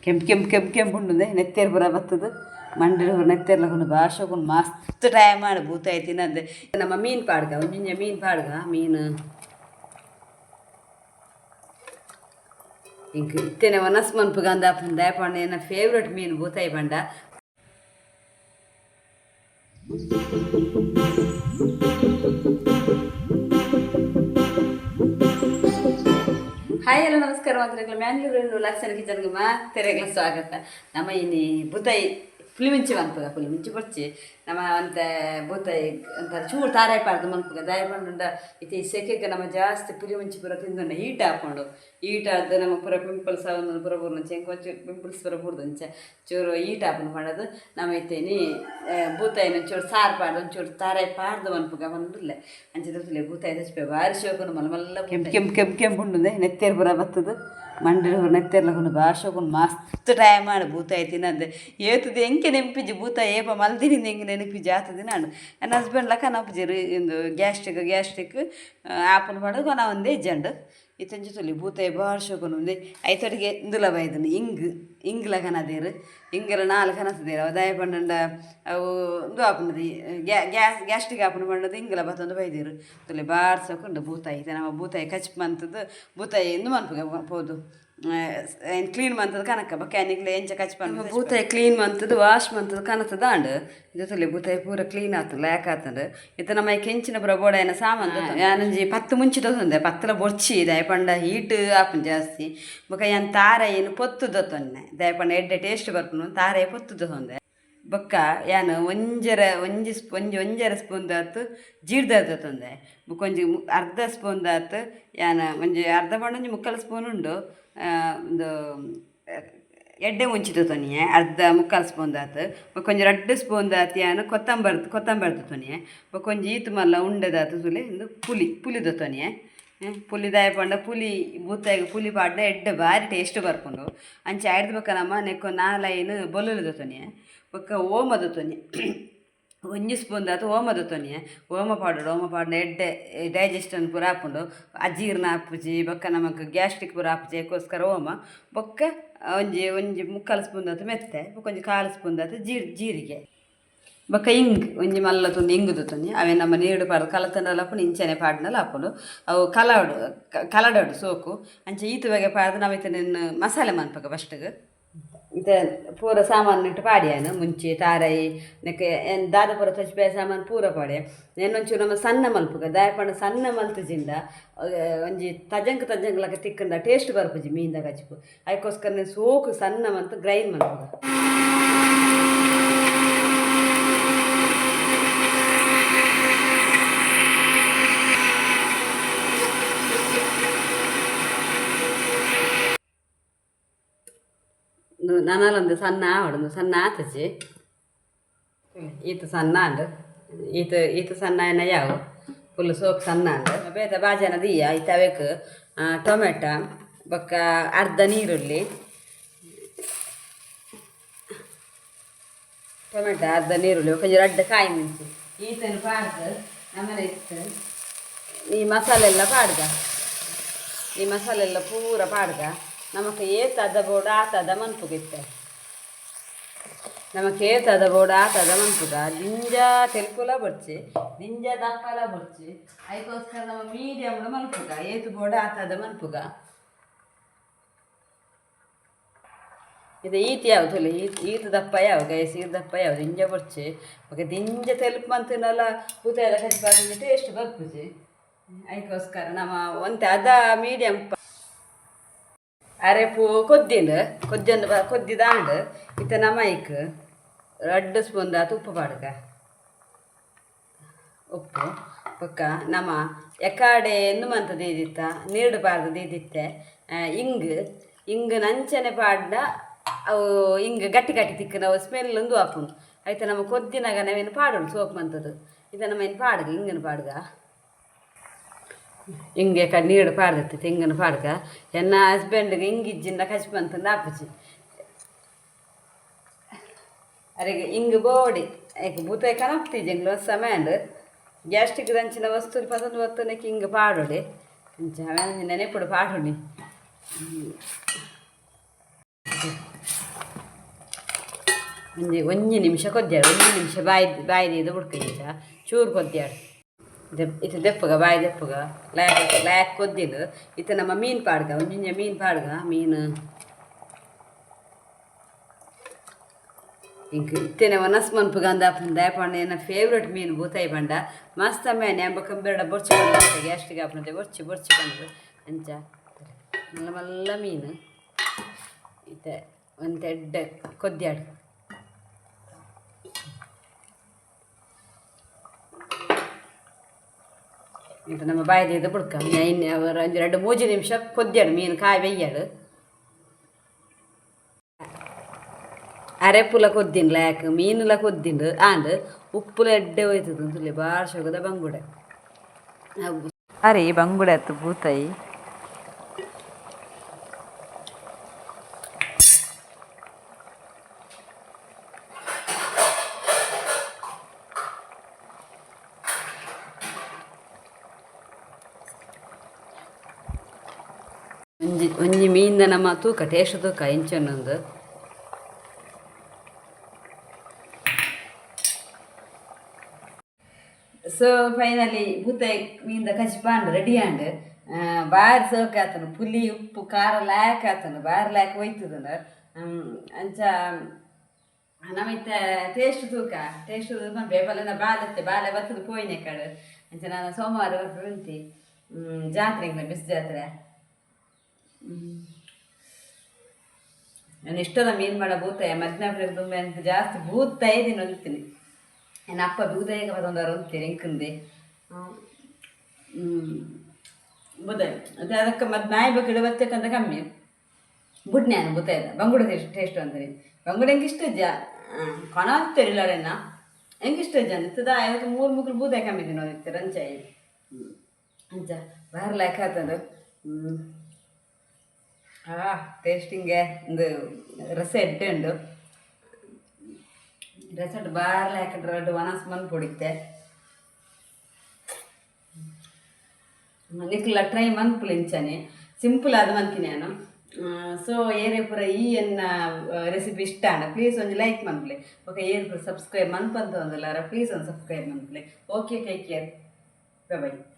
ಕೆಂಪು ಕೆಂಪು ಕೆಂಪು ಕೆಂಪು ಉಂಡುಂದೆ ನೆತ್ತೇರು ಪೂರ ಬತ್ತದು ಮಂಡೆಡ್ ಪೂರ ನೆತ್ತೇರ್ಲ ಕೊಂಡು ಭಾಷೆ ಮಸ್ತ್ ಟೈಮ್ ಆಂಡ್ ಬೂತಾಯಿ ತಿನ್ನಂದೆ. ನಮ್ಮ ಮೀನು ಪಾಡ್ಗ ಒಂಜಿಂಜ ಮೀನು ಪಾಡ್ಗ ಮೀನು ಇಂಕ್ ಇತ್ತೆನೆ ವನಸ್ ಮನ್ಪುಗ ಅಂದಾಪುಂಡು ದಾಯೆ ಪಂಡ ಎನ್ನ ಫೇವ್ರೆಟ್ ಮೀನು ಬೂತಾಯಿ ಪಂಡ. ಹಾಯ್ ಎಲ್ಲ ನಮಸ್ಕಾರ ಮಾತ್ರ ಮ್ಯಾಂಗ್ಳೂರು ಲಕ್ಷಣ ಕಿಚನ್ಗೆ ಮಾತೆರೆಗ್ಲ ಸ್ವಾಗತ. ನಮ್ಮ ಇನಿ ಬೂತಾಯಿ ಪುಲಿಮಿಂಚಿ ಮನ್ಪುಗ ಪುಲಿಮಿಂಚಿ ಬೊರ್ಚಿ ನಮ್ಮ ಒಂತೆ ಬೂತಾಯಿ ಒಂಥರ ಚೂರು ತಾರಾಯಿ ಪಾಡ್ದು ಮನ್ಪುಗ. ದಾಯೆ ಪಂಡ ಇತ್ತೆ ಈ ಸೆಕೆಗೆ ನಮ್ಮ ಜಾಸ್ತಿ ಪುಲಿಮುಂಚಿ ಪೂರ ತಿಂದುಂಡ ಹೀಟ್ ಆಪುಂಡು. ಹೀಟ್ ಆದ್ ನಮ್ಮ ಪೂರ ಪಿಂಪಲ್ಸ್ ಆವೊಂದು ಪೂರ ಬೂರ್ನಂಚ ಎಂಕ್ ಒಂಚೂರು ಪಿಂಪಲ್ಸ್ ಪೂರ ಬೂರ್ದುಂಚ ಚೂರು ಹೀಟ್ ಆಪುಂಡು ಪಂಡದು ನಮ್ಮ ಇತ್ತೆ ಇನಿ ಬೂತಾಯಿನ ಒಂಚೂರು ಸಾರು ಪಾಡ್ದು ಒಂಚೂರು ತಾರಾಯಿ ಪಾಡ್ದು ಮನ್ಪುಗ ಪಂದುಲ್ಲೆ. ಅಂಚ ತೂಲೆ ಬೂತಾಯಿ ತಚ್ಪೆ ಬಾರಿ ಶೋಕುಂಡು ಮಲ್ಲ ಮಲ್ಲ ಕೆಂಪು ಕೆಂಪು ಕೆಂಪು ಕೆಂಪು ಉಂಡುಂದೆ ನೆತ್ತೇರು ಪೂರ ಬತ್ತದು ಮಂಡೆಡ್ ಪೂರ ನೆತ್ತೇರ್ಲ ಕೊಂಡು ಬಾರಿ ಶೋಕುಂಡು ಮಸ್ತ್ ಟೈಮ್ ಆಂಡ್ ಬೂತಾಯಿ ತಿನ್ನಂದೆ. ಏತುದು ಎಂಕೆ ನೆಂಪಿಜಿ ಬೂತಾಯಿ ಏಪ ಮಲ್ದಿನಿ ಎಂಕ್ ನೆನಪಿಜಿ ಆತ ದಿನ ಆಂಡ್. ಎನ್ನ ಹಸ್ಬೆಂಡ್ ಲ ಕನಪುಜೆರ್ ಇಂದು ಗ್ಯಾಸ್ಟ್ರಿಕ್ ಗ್ಯಾಸ್ಟ್ರಿಕ್ ಆಪುಂಡು ಪಂಡ ಕೊನೊವೊಂದೇ ಇಜ್ಜಂಡ್. ಇತ್ತೆ ತೂಲೆ ಬೂತಾಯಿ ಬಾರಿ ಶೋಕುಂಡು ಉಂದೆ ಐತೊಟ್ಟಿಗೆ ಇಂದುಲ ಬೈದುಂಡು ಇಂಗ್ ಇಂಗ್ಲ ಕನದೆರ್ ಇಂಗ್ಲ ನಾಲ್ ಕನತುದೆರ್ ಅವು ದಾಯೆ ಪಂಡಂಡ ಅವು ಉಂದು ಆಪುಂಡು ಗ್ಯಾಸ್ಟ್ರಿಕ್ ಆಪುಂಡು ಪಂಡದು ಇಂಗ್ಲ ಬತ್ತೊಂದು ಬೈದೆರ್. ತೂಲೆ ಬಾರಿ ಸೋಕುಂಡು ಬೂತಾಯಿ. ಇತ್ತೆ ನಮ ಬೂತಾಯಿ ಕಚಿಪ್ ಮಂತುದು ಬೂತಾಯಿ ಇಂದು ಮನ್ಪುಗ ಪೋದು ಐನ್ ಕ್ಲೀನ್ ಮಂತುದು ಕನಕ ಬೊಕ್ಕ ನಿಕ್ಲೆ ಎಂಚ ಕಚಿಪ್ ಬೂತಾಯಿ ಕ್ಲೀನ್ ಮಂತುದು ವಾಶ್ ಮಂತುದು ಕನತುದು ಆಂಡ್. ಇದು ತೂಲೆ ಬೂತಾಯಿ ಪೂರ ಕ್ಲೀನ್ ಆತುಂಡು ಲ್ಯಾಕ್ ಆತುಂಡು. ಇತ್ತೆ ನಮ ಐಕ್ ಎಂಚಿನ ಪೂರ ಬೋಡಾಯಿನ ಸಾಮಾನ್ ಯಾನೊಂಜಿ 10 ಮುಂಚಿ ದೆತೊಂದೆ 10ಲ ಬೊರ್ಚಿ ದಾಯೆ ಪಂಡ ಹೀಟ್ ಆಪುಂಡು ಜಾಸ್ತಿ. ಬೊಕ ಯಾನ್ ತಾರಾಯಿನ್ ಪೊತ್ತು ದೆತೊನ್ನೆ ದಾಯೆ ಪಂಡ ಎಡ್ಡೆ ಟೇಸ್ಟ್ ಬರ್ಪುಂಡು ತಾರಾಯಿ ಪೊತ್ತು ದೆತೊಂದೆ. ಬೊಕ್ಕ ಯಾನ್ ಒಂಜರೆ ಒಂಜಿ ಒಂಜಿ ಒಂಜರೆ ಸ್ಪೂನ್ ದಾತ್ ಜೀರ್ದ ದೆತೊಂದೆ. ಬೊಕ ಒಂಜಿ ಅರ್ಧ ಸ್ಪೂನ್ ದಾತ್ ಯಾನ್ ಒಂಜಿ ಅರ್ಧ ಪಂಡ ಒಂಜಿ ಮುಕ್ಕಾಲು ಸ್ಪೂನ್ ಉಂಡು ಉಂದು ಎಡ್ಡೆ ಮುಂಚಿ ದೆತೊನಿಯೆ ಅರ್ಧ ಮುಕ್ಕಾಲು ಸ್ಪೂನ್ ದಾತ್. ಬೊಕ ಒಂಜಿ ರಡ್ಡ್ ಸ್ಪೂನ್ ದಾತ್ ಯಾನ್ ಕೊತ್ತಂಬರಿ ಕೊತ್ತಂಬರಿ ದೆತೊನಿಯೆ. ಬೊಕ ಒಂಜಿ ಈತ್ ಮಲ್ಲ ಉಂಡೆ ದಾತ್ ತೂಲೆ ಉಂದು ಪುಲಿ ಪುಲಿ ದೆತೊನಿಯೆ. ಪುಲಿ ದಾಯೆ ಪಂಡ ಪುಲಿ ಬೂತಾಯಿಗ್ ಪುಲಿ ಪಾಡ್ಂಡ ಎಡ್ಡೆ ಬಾರಿ ಟೇಸ್ಟ್ ಬರ್ಪುಂಡು. ಅಂಚ ಐಡ್ದ್ ಬೊಕ ನಮ ನೆಕ್ಕ್ ನಾಲೈನ್ ಬೊಲ್ಲುಳ್ಳಿ ದೆತೊನಿಯೆ. ಬೊಕ ಓಮ ದೆತೊನಿಯೆ ಒಂಜಿ ಸ್ಪೂನ್ ದಾತ್ ಓಮ ದೆತೊನಿಯೆ. ಓಮ ಪಾಡೊಡು ಓಮ ಪಾಡ್ಂಡ ಎಡ್ಡೆ ಡೈಜೆಸ್ಟನ್ ಪೂರ ಆಪುಂಡು ಅಜೀರ್ಣ ಆಪುಜಿ ಬೊಕ ನಮಕ್ ಗ್ಯಾಸ್ಟ್ರಿಕ್ ಪೂರ ಆಪುಜಿ ಐಕೋಸ್ಕರ ಓಮ. ಬೊಕ್ಕ ಒಂಜಿ ಒಂಜಿ ಮುಕ್ಕಾಲು ಸ್ಪೂನ್ ದಾತ್ ಮೆತ್ತೆ ಬೊಕ ಒಂಜಿ ಕಾಲು ಸ್ಪೂನ್ ದಾತ್ ಜೀರಿಗೆ. ಬೊಕ ಇಂಗ್ ಒಂಜಿ ಮಲ್ಲ ತುಂಡು ಇಂಗ್ ದೆತೊನಿ ಅವೆನ್ ನಮ ನೀರ್ಡ್ ಪಾಡ್ದ್ ಕಲತಂಡಲ ಆಪುಂಡು ಇಂಚನೆ ಪಾಡ್ಂಡಲ ಆಪುಂಡು. ಅವು ಕಲವಡು ಕಲಡೊಡು ಸೋಕು ಅಂಚ ಈತ್ ಬಗೆ ಪಾಡ್ದ್ ನಮ ಇತ್ತೆ ನೆನ್ನ್ ಮಸಾಲೆ ಮನ್ಪುಗ ಫಸ್ಟ್ಗ್. ಇತ್ತೆ ಪೂರ ಸಾಮಾನ್ ನೆಟ್ಟ್ ಪಾಡ್ಯಾನ್ ಮುಂಚಿ ತಾರಾಯಿ ನೆಕ್ ಏನ್ ದಾದ ಪೂರ ತೊಜ್ಪಾಯಿ ಸಾಮಾನ್ ಪೂರ ಪಾಡ್ಯೆ. ನೆನ್ ಒಂಚೂರು ನಮ ಸಣ್ಣ ಮಲ್ಪುಗ ದಾಯೆ ಪಂಡ ಸಣ್ಣ ಮಲ್ತಿಜಿಂಡ ಒಂಜಿ ತಜಂಕ್ ತಜಂಕ್ ಲಕ ತಿಕ್ಕುಂಡ ಟೇಸ್ಟ್ ಬರ್ಪುಜಿ ಮೀನ್ದ ಕಜಿಪು. ಐಕೋಸ್ಕರ ನೆನ್ ಸೋಕು ಸಣ್ಣ ಮಂತ್ ಗ್ರೈಂಡ್ ಮನ್ಪುಗ. ನನಲ ಒಂದು ಸಣ್ಣ ಆವಡ್ ಉಂದು ಸಣ್ಣ ಆತುಜಿ ಈತ್ ಸಣ್ಣ ಆಂಡ್ ಈತ್ ಈತ್ ಸಣ್ಣ ಆಯಿನ ಯಾವು ಫುಲ್ ಸೋಕು ಸಣ್ಣ ಆಂಡ್. ಬೇತೆ ಬಾಜನ ದೀಯ ಇತ್ತೆ ಅವೆಕ್ ಟೊಮೆಟೊ ಬೊಕ್ಕ ಅರ್ಧ ನೀರುಳ್ಳಿ ಟೊಮೆಟೊ ಅರ್ಧ ನೀರುಳ್ಳಿ ಬೊಕ ಒಂಜಿ ರಡ್ಡ್ ಕಾಯಿ ಮುಂಚಿ ಈತನ್ ಪಾಡ್ದ್ ನಮನ ಇತ್ತು ಈ ಮಸಾಲೆ ಎಲ್ಲ ಪಾಡ್ದ ಈ ಮಸಾಲೆ ಎಲ್ಲ ಪೂರ ಪಾಡ್ದ ನಮಕ್ ಏತ್ ಅದ ಬೋಡು ಆತ್ ಅದ ಮನ್ಪುಗ ಇತ್ತೆ. ನಮಕ್ ಏತ್ ಅದ ಬೋಡು ಆತ್ ಅದ ಮನ್ಪುಗ. ದಿಂಜ ತೆಲ್ಪುಲ ಬೊರ್ಚಿ ದಿಂಜ ದಪ್ಪಲ ಬೊರ್ಚಿ ಐಕೋಸ್ಕರ ನಮ ಮೀಡಿಯಮ್ ಮನ್ಪುಗ ಏತ್ ಬೋಡು ಆತ್ ಅದ ಮನ್ಪುಗ. ಇದು ಈತ್ ಯಾವು ತೂಲೆ ಈತ್ ಈತ್ ದಪ್ಪ ಯಾವು ಗೈಸ್ ಈತ್ ದಪ್ಪ ಯಾವು ದಿಂಜ ಬೊರ್ಚಿ ಬೊಕ ದಿಂಜ ತೆಲ್ಪು ಮಂತಿನಲ ಬೂತಾಯಿದ ಕಜಿಪು ಆತುಂಡ ಟೇಸ್ಟ್ ಬರ್ಪುಜಿ. ಐಕೋಸ್ಕರ ನಮ ಒಂತೆ ಅದ ಮೀಡಿಯಮ್. ಅರೆಪು ಕೊದ್ದಿಂಡ್ ಕೊದ್ಯೊಂದು ಕೊದ್ದಿದಾಂಡ್ ಇತ್ತೆ ನಮ ಐಕ್ ರಡ್ಡ್ ಸ್ಪೂನ್ ದಾತ್ ಉಪ್ಪು ಪಾಡ್ಗ ಉಪ್ಪು ಬೊಕ್ಕ ನಮ ಎಕಾಡೆ ಎಂದು ಮಂತ ದೀದಿತ್ತ ನೀರ್ಡ್ ಪಾಡ್ದ್ ದೀದಿತ್ತೆ ಇಂಗ್ ಇಂಗ್ ನಂಚನೆ ಪಾಡ್ಂಡ ಅವು ಇಂಗ್ ಗಟ್ಟಿ ಗಟ್ಟಿ ತಿಕ್ಕುಂಡು ಅವು ಸ್ಮೆಲ್ ಉಂದು ಆಪುಂಡು. ಐತ ನಮ ಕೊದ್ದಿನಗ ನವೇನು ಪಾಡೊಡು ಸೋಪ್ ಮಂತುದು. ಇತ್ತೆ ನಮ ಐನ್ ಪಾಡ್ಗ ಇಂಗನ್ ಪಾಡ್ಗ ಇಂಗ್ ಎಕ ನೀರ್ಡ್ ಪಾಡ್ದಿತ್ತೆ ಇಂಗನ್ ಪಾಡ್ಗ. ಎನ್ನ ಹಸ್ಬೆಂಡ್ಗ್ ಇಂಗ್ ಇಜ್ಜಿಂಡ ಕಜಿಪು ಮಂತುಂಡ ಆಪುಜಿ. ಅರೆಗ್ ಇಂಗ್ ಬೋಡಿ ಐಕ್ ಬೂತಾಯಿ ಕನಪ್ತಿಜಿ ಎಂಕ್ಲ ಸಮಯ ಆಂಡ್ ಗ್ಯಾಸ್ಟ್ರಿಕ್ ದಂಚಿನ ವಸ್ತುಲು ಪತೊಂದು ಬತ್ತುನೆಕ್ ಇಂಗ್ ಪಾಡೊಡೆ ಅಂಚ ಅವೆನ್ ನೆನೆಪುಡು ಪಾಡೊಡಿ. ಒಂಜಿ ಒಂಜಿ ನಿಮಿಷ ಕೊದ್ಯಾಡು, ಒಂಜಿ ನಿಮಿಷ ಬಾಯಿ ಬಾಯಿ ದೀದ್ ಬುಡ್ಕ ಇಂಚ ಚೂರು ಕೊದ್ಯಾಡು. ಇತ್ತೆ ದೆಪ್ಪುಗ, ಬಾಯಿ ದೆಪ್ಪುಗ. ಲಾಯ್ಕ್ ಲಾಯ್ಕ್ ಕೊದ್ದಿಲು. ಇತ್ತೆ ನಮ್ಮ ಮೀನು ಪಾಡ್ಗ, ಒಂಜಿಂಜ ಮೀನು ಪಾಡ್ಗ. ಮೀನು ಇಂಕ್ ಇತ್ತೆನೆ ವನಸ್ ಮನ್ಪುಗ ಅಂದ ದಾಯೆ ಎನ್ನ ಫೇವ್ರೆಟ್ ಮೀನು ಬೂತಾಯಿ ಪಂಡ. ಮಸ್ತ್ ಅಮ್ಮೇನೆ ಬೊಕ್ಕ ಬೆರಡ ಬೊರ್ಚಿ ಪಂಡ, ಗ್ಯಾಸ್ಟ್ರಿಕ್ ಆಪುನತೆ ಬೊರ್ಚಿ ಬೊರ್ಚಿ ಪಂಡ್ದು. ಅಂಚ ಮಲ್ಲ ಮಲ್ಲ ಮೀನು. ಇತ್ತೆ ಒಂತೆ ಎಡ್ಡೆ ಕೊದ್ಯಾಡು. ಇತ್ತೆ ನಮ್ಮ ಬಾಯಿ ಬುಡ್ಕ ಒಂಜಿ 2-3 ನಿಮಿಷ ಕೊದ್ಯಾಡು, ಮೀನು ಕಾಯಿ ಬೆಯ್ಯಾಡು. ಅರೆಪುಲ ಕೊದ್ದಿನ್ ಲಾಯ್ಕ್, ಮೀನುಲ ಕೊದ್ದಿಂಡು. ಆಂಡ್ ಉಪ್ಪುಲ ಎಡ್ಡೆ ಹೋಯ್ತದ. ತುಲೆ ಬಾರ್ ಶೋಕದ ಬಂಗುಡೆ. ಅರೆ ಬಂಗುಡೆ ಅತ್ತು ಬೂತಾಯಿ. ಒಂಜಿ ಒಂಜಿ ಮೀನ್ದ ನಮ್ಮ ತೂಕ, ಟೇಸ್ಟ್ ತೂಕ ಇಂಚೊಂದು. ಸೊ ಫೈನಲಿ ಬೂತಾಯಿ ಮೀನ್ದ ಕಜಿಪು ಆಂಡ್, ರೆಡಿ ಆಂಡ್. ಬಾರಿ ಸೋಕು ಆತನು. ಪುಲಿ, ಉಪ್ಪು, ಖಾರ ಲಾಯ್ಕ್ ಆತನು, ಬಾರಿ ಲಾಯ್ಕ್ ಹೋಯ್ತದ. ಅಂಚ ನಮ್ಮ ಇತ್ತೆ ಟೇಸ್ಟ್ ತೂಕ. ಟೇಸ್ಟ್ ಬೇಪಲೆನ ಬಾಲೆತ್ತೆ, ಬಾಲೆ ಬತ್ತದ ಪೋಯಿನೆ ಕಡೆ. ಅಂಚ ನಾನು ಸೋಮವಾರ ಬರ್ಪುಂತಿ, ಜಾತ್ರೆ ಎಂಕ್ಲ ಬಿಸ್ ಜಾತ್ರೆ. ನಾನು ಇಷ್ಟದ ಮೀನು ಮಾಡ ಬೂತಾಯ. ಮಧ್ಯಾಹ್ನ ದುಂಬೆ ಅಂತ ಜಾಸ್ತಿ ಬೂತಾಯಿ ತಿನ್ನೊಂತೀನಿ. ನನ್ನ ಅಪ್ಪ ಬೂತಾಯಿಗೆ ಬತ್ತೊಂದಾರ ಅಂತೀರಿ ಎಂಕಂದೆ ಬೂತಾಯಿ. ಮತ್ತೆ ಅದಕ್ಕೆ ಮತ್ತೆ ನಾಯಿ ಬೇಕಿಡ ಬತ್ತಕ್ಕಂತ ಕಮ್ಮಿ ಬುಡ್ನೆ ನಾನು ಬೂತಾಯಿದ. ಬಂಗುಡೆ ಟೇಸ್ಟ್ ಟೇಸ್ಟ್ ಅಂತಾರೆ. ಬಂಗುಡೆ ಎಂಕ್ ಇಷ್ಟ ಇಜ್ಜ ಕೊಣ ಅಂತೀರಿಲ್ಲ, ಎಂಕ್ ಇಷ್ಟ ಇಜ್ಜ ಇತ್ತದ. ಅದಕ್ಕೆ ಮೂರು ಮುಕ್ಳು ಬೂತಾಯಿ ಕಮ್ಮಿ ತಿನ್ನೋದಿತ್ತು ರಂಚಾಯಿ. ಅಂಚ ಬಾರಿ ಲಾಯ್ಕ್ ಆತದ. ಆ ಟೇಸ್ಟಿಂಗೆ ಒಂದು ರಸ ಎಡ್ಡೆ ಉಂಡು. ರೆಸೆಟ್ ಬಾರ್ಲೆ ಹಾಕಿದ್ರೆ ರಡ್ಡ್ ವನಸ್ ಮನ್ಪೊಡಿತ್ತೆ. ನಿಕ್ಲ ಟ್ರೈ ಮನ್ಪುಲೆ ಇಂಚನೆ, ಸಿಂಪಲ್ ಆದ್ ಮನ್ತಿನಿ ಯಾನು. ಸೊ ಏರೆ ಪೂರ ಈ ಎನ್ನ ರೆಸಿಪಿ ಇಷ್ಟ ಆಂಡ ಪ್ಲೀಸ್ ಒಂಜಿ ಲೈಕ್ ಮನ್ಪುಲೆ. ಬೊಕ ಏರ್ ಪೂರ ಸಬ್ಸ್ಕ್ರೈಬ್ ಮನ್ಪಂತ ಒಂದುಲ್ಲಾರ ಪ್ಲೀಸ್ ಒಂದು subscribe ಮನ್ಪುಲೆ. Okay, take care, bye.